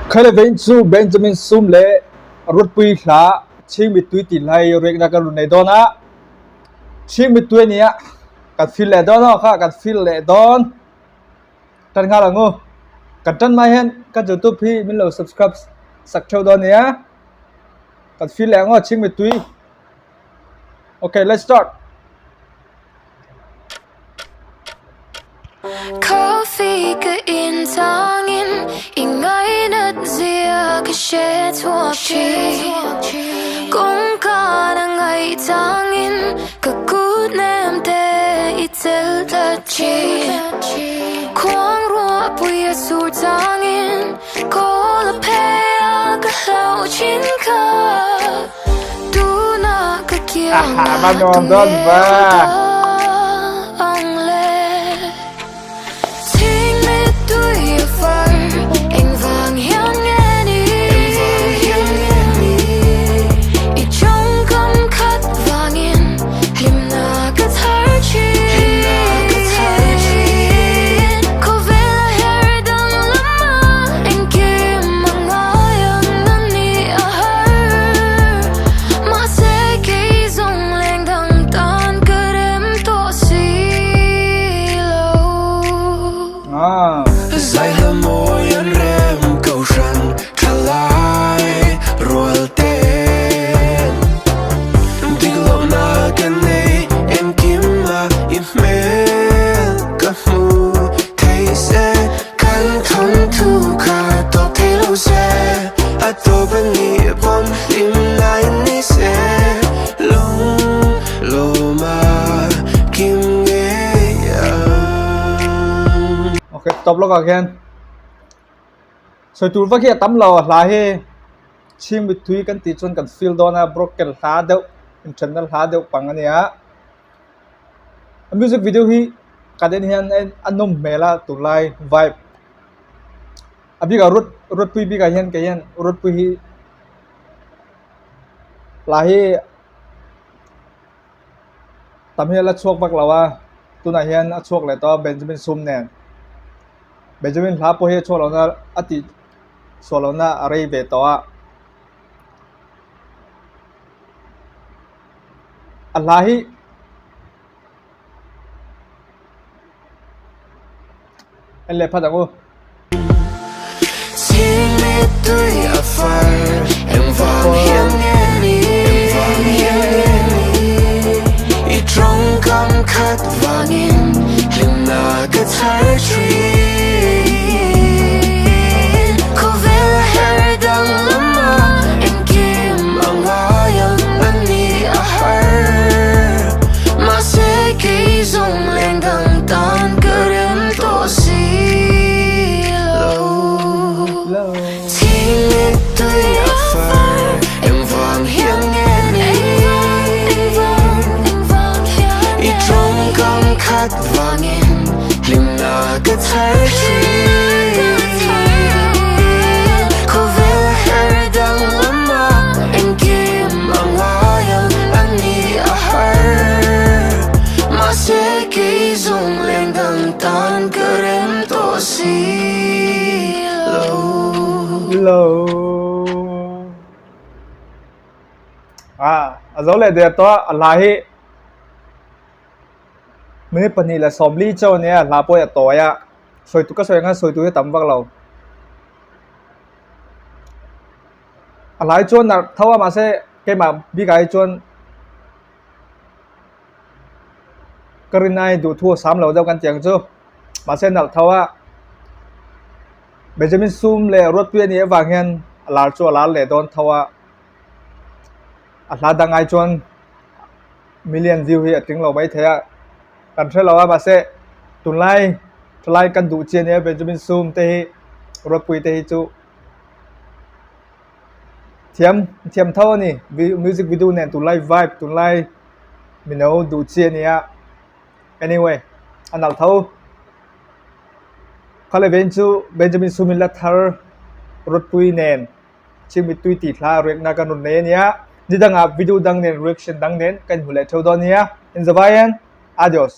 Khaile vein chu Benjamin Sum leh Rutpui hla Chhing mittui tih hla hi riakna kan rawn nei dawn a. Chhing mittui a nia, kan feel leh dawn aw kha, kan feel leh dawn. Tan nghal ang u. Kan tan mai hian ka youtube hi min lo subscribe sak theuh dawn nia. Kan feel leh ang aw Chhing mittui. Okay, let's start. Coffee ka in tangin i ngainat zia ka hre chhuak thin Kawngka na ngaih changin ka kut nem te i chelh tlat thin Khuang ruah pui a sur changin kawl a phei a ka hlauh thin kha Tunah ka kiangah Aha, nuam dawn va. ang le Thing mittui a far engvang hian nge ni I tawngkam khat vangin hlimna ka thar thin Khawvel a her danglam a engkim a ngai ang a ni a har Mahse kei zawng leng dang tan ka rem tawh si lo. Zaihla mawi an rem kohhran thalai rual ten Dik lohna ka nei engkim a i hmel ka hmu thei se Kan thawnthu kha tawp thei lo se A tawp a nih pawn hlim lai ni se Lung lawma kim ngei ang. Ok, tawp lawkah khian sawi tur vak hi a tam lo a hla hi chhing mittui kan tih chuan kan feel dawn a broken hla deuh inthenna hla deuh pang a nia. A music video hi kan en hian a nawm hmel a tunlai vibe a bikah Ruat Ruatpui bikah hian kei hian Ruatpui hi lah hi tam hi a la chhuak vak lo a tunah hian a chhuak leh tawh a Benjamin Sum nen Benjamin hla pawh hi a chhuak lohna a tih chhuah lohna a rei ve tawh a. A hla hi en leh phat ang u. Chhing mittui a far engvang hian nge ni I tawngkam khat vangin hlimna ka thar thin Khawvel a her danglam a engkim a ngai ang a ni a har Mahse kei zawng leng dang tan ka rem tawh si lo. Thing mittui a far engvang hian nge ni I tawngkam khat vangin hlimna ka thar thin Khawvel a her danglam a engkim a ngai ang a ni a har Mahse kei zawng leng dang tan ka rem tawh si lo. Lo. Ah, a zo leh der tawh a, a hla hi Minute 2 40 chauh a nia, hla pawh hi a tawi a, sawi tur ka sawi ang a, sawi tur hi a tam vak lo. A hla hi chuan narh tho a mahse keimah bikah hi chuan ka rinai duhthu a sam lo deuh kan tih ang chu mahse nalh tho a Benjamin Sum leh Ruatpuia nih avang hian a lar chu a lar leh dawn tho a a hla dang ai chuan million view hi a tling lo mai thei a kan hre lo a mahse tunlai thalai kan duh chi ania Benjamin Sum te hi Ruatpuii te hi chu thiam thiam tho a ni music video nen tunlai vibe tunlai mino duh chi ania anyway a nalh tho kha vein chu Benjamin Sum in la thar Ruatpuii nen. Chhing mittui tih hla riakna kan rawn nei a nia. Ni dangah video dang nen reaction dang nen kan hmu leh theuh dawn nia. Inzavaiin, adios.